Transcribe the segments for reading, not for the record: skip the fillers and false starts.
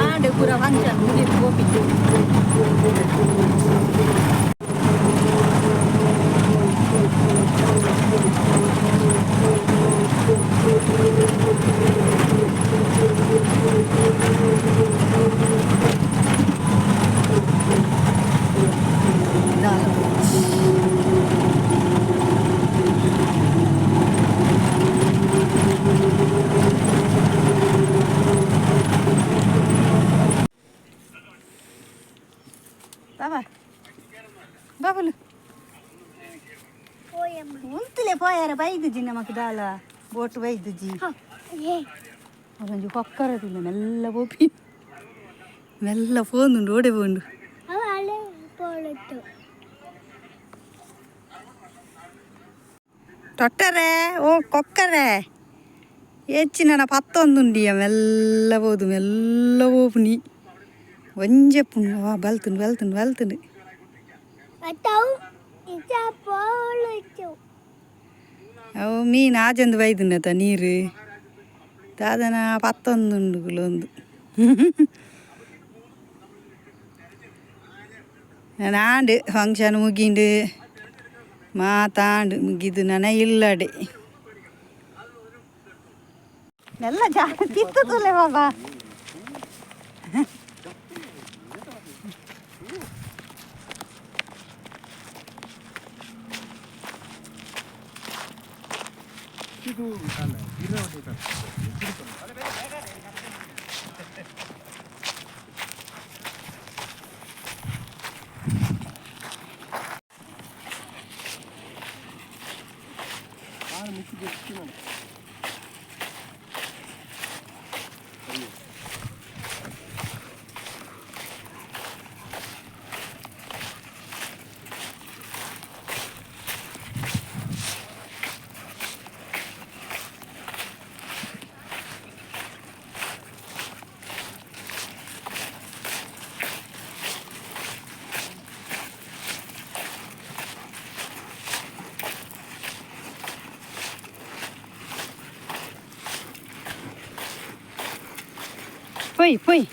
ಆಂಡ್ ಪೂರ ಫಂಕ್ಷನ್ ಮುಗಿದ್ ಪೋಪಿ. ದಾಲ ಪೋಚಿ. ಬಾಬಾ ಬಾಬಲು. ಉಂತುಲೆ, ಪೋಯಾರ ಬೈದುಜಿ ನಮಕ್ ದಾಲ ಬೋಟ್ ಬೈದುಜಿ. ಒಂಜಿ ಕೊಕ್ಕರ ತಿಲ್ಲ, ಮೆಲ್ಲ ಪೋಪಿ, ಮೆಲ್ಲ ಪೋಂದುಂಡು, ಓಡೆ ಪೋಂಡು? ಅವ ಪೋಳತ್ತು. ತೊಟ್ಟರೆ, ಓ ಕೊಕ್ಕರೆ, ಹೆಚ್ಚಿನ ಪತ್ತೊಂದುಂಡಿಯ. ಮೆಲ್ಲ ಪೋದು, ಮೆಲ್ಲ ಪೋಪುನಿ, ಒಂಜೆ ಪುಣ್ ಬಲ್ತುಂಡು, ಬಲ್ತುಂಡು, ಬಲ್ತುಂಡು. ಅತ್ತವು ಇಚ ಪೋಳತ್ತು. ಅವು ಮೀನು ಆಜೊಂದು ಬೈದುಂಡತ ನೀರು ದಾದನ ಪತ್ತೊಂದುಂಡು ಒಂದು. ಆಂಡ್ ಫಂಕ್ಷನ್ ಮುಗಿಂಡು, ಮಾತಾಂಡು ಮುಗಿದು ನನ ಇಲ್ಲಡೆ ಎಲ್ಲ ಜಾಸ್ತಿ ತುಲೆ ಬಾಬಾ. ಪೊಯ್ ಪೊಯ್.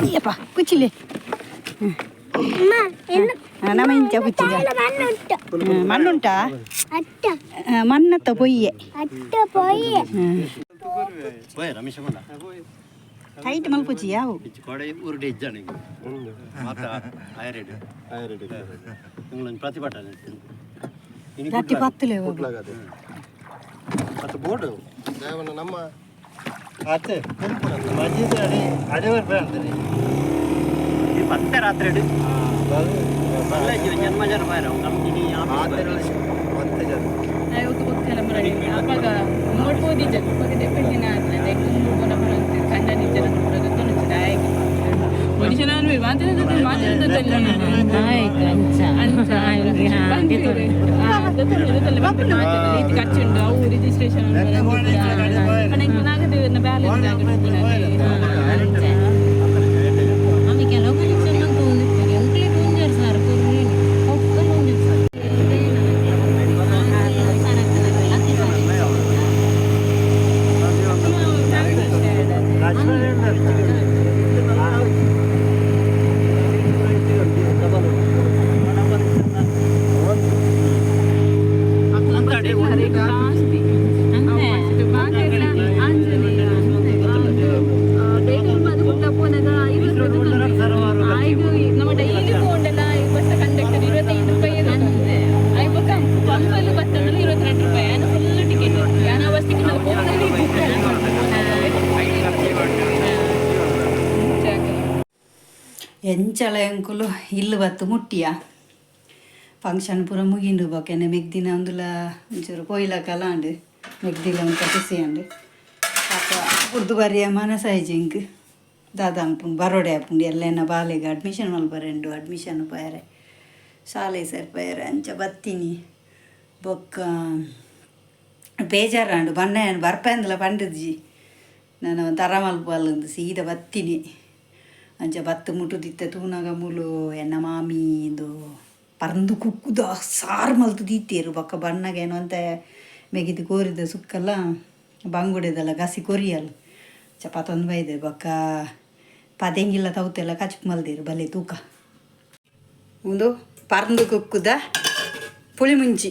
ಅಯ್ಯಪ್ಪ, ಕುಚಿಲೆ. ನಮ್ಮ ಇಂಚ ಕುಚ್ಚಿಗ. ಮಣ್ಣುಂಟು. ಮಣ್ಣುಂಟಾ? ಅತ್ತ. ಮಣ್ಣತ್ತ ಪೊಯ್ಯೆ. ಅತ್ತ ಪೊಯ್ಯೆ. ಹೋಯ್ ರಮೇಶ ಮಲ್ಲ. ಟೈಟ್ ಮಲ್ಪುಚಿ ಯಾವು. ಕೊಡೆ ಊರುಡೆ ಇಜ್ಜಾಣ ಮಾತ ಆಯರೆಡ್ ನಿಂಗಳೊಂದು ಪ್ರತಿಭಟನೆ. ಗಟ್ಟಿ ಪತ್ತಲೆ. ಮತ್ತು ಬೋರ್ಡ್. ದೇವನ ನಮ್ಮ ಆತೆ ಮಸ್ಜಿದ್ ಅಡೆ ಅಡೆವರ್ ಬೇಡ. ಈ ಪತ್ತೆ ರಾತ್ರಿ ಜನ್ಮ ಜನ ಬಾರ ನಮ್ಗೆ. ಮತ್ತೆ ಜನ. ಅಪಗ ನೋಡ್ಬೋದಿಜ್ಜ, ಅಪಗ ದೆಪ್ಪೆದಿನ ಆತ್ನ ಕುಂಬು ಪನ ಕಂಡನಿಜ್ಜನ ಗೊತ್ತುಂಟು. ಮನುಷ್ಯನ ಮಾತಿನ ಮಾತಿನ. ಅಂಚ ಖರ್ಚುಂಡು, ಅವು ರಿಜಿಸ್ಟ್ರೇಷನ್ ಬ್ಯಾಲೆನ್ಸ್. ಆమె ಕೆಲವು ಕಲೆಕ್ಷನ್ ತಗೊಂಡಿರ್ತಾರೆ. ಎಂಕ್ಲೆಟ್ ಒಂಜಾರು ಸಾರ ಕೊರ್ರಿ, ಒಕ್ಕಲ್ ಒಂಜಾರು ಸಾರ. ಜಾಸ್ತಿ ಪೋನಾಗ 20 ರೂಪಾಯಿ ಆಯ್ತು. ನಮ್ಮ ಡೈಲಿ ಪೋಂಡಲ್ಲ ಬಸ್ ಕಂಡಕ್ಟರ್ 25 ರೂಪಾಯಿ. ಆಯ್ ಬೊಕ್ಕ ಪಂಪಲ್ಲಿ ಬತ್ತಂದ್ರೆ 22 ರೂಪಾಯಿ. ಆನ ಫುಲ್ ಟಿಕೆಟ್ ಯಾನ ಬಸ್ಸಿಗೆ ನಾವು ಹೋಗೋದೇ. ಎಂಚಲ ಎಂಕುಲು ಇಲ್ಲು ಬತ್ತು ಮುಟ್ಟಿಯ. ಫಂಕ್ಷನ್ ಪೂರ ಮುಗಿಂಡು. ಬೊಕೆನೆ ಮೆಗ್ದಿನ ಒಂದುಲ ಒಂಚೂರು ಪೊಯ್ಲಕಲ ಅಂಡು, ಮೆಗ್ದಿಲ ಒಂತ ಖುಷಿ ಅಂಡು. ಪಾಪ ಬುಡ್ದು ಬರಿಯ ಮನಸಾಯ್ಜಿ ಎಂಕ್. ದಾದ ಅನ್ಪುಂಡು ಬರೋಡೆ ಆಪುಂಡು. ಎಲ್ಲೆನ ಬಾಲೆಗ್ ಅಡ್ಮಿಷನ್ ಮಲ್ಪರೆಂಡು, ಅಡ್ಮಿಷನ್ ಪೋಯರೆ, ಶಾಲೆ ಸೇರ್ಪಯರೆ ಅಂಚ ಬತ್ತೀನಿ. ಬೊಕ್ಕ ಬೇಜಾರಾಂಡು. ಬಣ್ಣ ಬರ್ಪೆಂದಲ ಪಂಡಿದ್ಜಿ ನಾನು ತರ ಮಲ್ಪಲ್ಲಂದು ಸೀದಾ ಬತ್ತೀನಿ. ಅಂಚ ಬತ್ತು ಮುಟ್ಟುದಿತ್ತೆ ತೂನಗ ಮೂಲು ಎನ್ನ ಮಾಮಿ ಇಂದು ಪರಂದು ಕುಕ್ಕುದ ಸಾರು ಮಲ್ತು ದೀತೇರು. ಬೊಕ್ಕ ಬಣ್ಣಗೆ ಏನೋ ಅಂತ ಮೆಗಿದು ಕೋರಿದ ಸುಕ್ಕಲ್ಲ ಬಂಗುಡೆದಲ್ಲ ಗಸಿ ಕೊರಿಯಲ್ಲ ಚಪಾತೊಂದು ಬೈದೆ. ಬೊಕ್ಕ ಪದೆಂಗಿಲ್ಲ ತೌತೆಲ್ಲ ಕಚ್ಪು ಮಲ್ದೇರು ಬಲೆ ತೂಕ. ಉಂದು ಪರಂದು ಕುಕ್ಕುದ ಪುಳಿ ಮುಂಚಿ.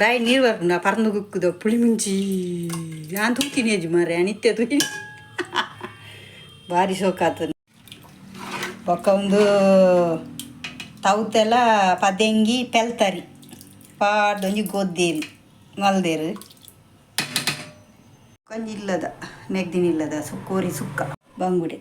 ಬಾಯಿ ನೀರು ಬರ್ಪುಂಡ. ಪರಂದು ಕುಕ್ಕುದ ಪುಳಿ ಮುಂಚಿ ನಾನು ತೂತೀನಿ ಅಜ್ಜಿ ಮಾರ್ರೆ, ನಿತ್ಯ ತೂತೀನಿ, ಭಾರಿ ಶೋಕಾತದೆ. ಬೊಕ್ಕ ಒಂದು ತೌತೆಲ್ಲ ಪದೆಂಗಿ ಪೆಲ್ತರಿ ಪಾಡ್ದೊಂಜಿ ಗೊದ್ದೇರು ಮಲ್ದೇರು. ಒಂಜಿ ಇಲ್ಲದ ಮೆಗ್ದಿನ ಇಲ್ಲದ ಸುಕ್ಕೋರಿ ಸುಕ್ಕ ಬಂಗುಡೆ.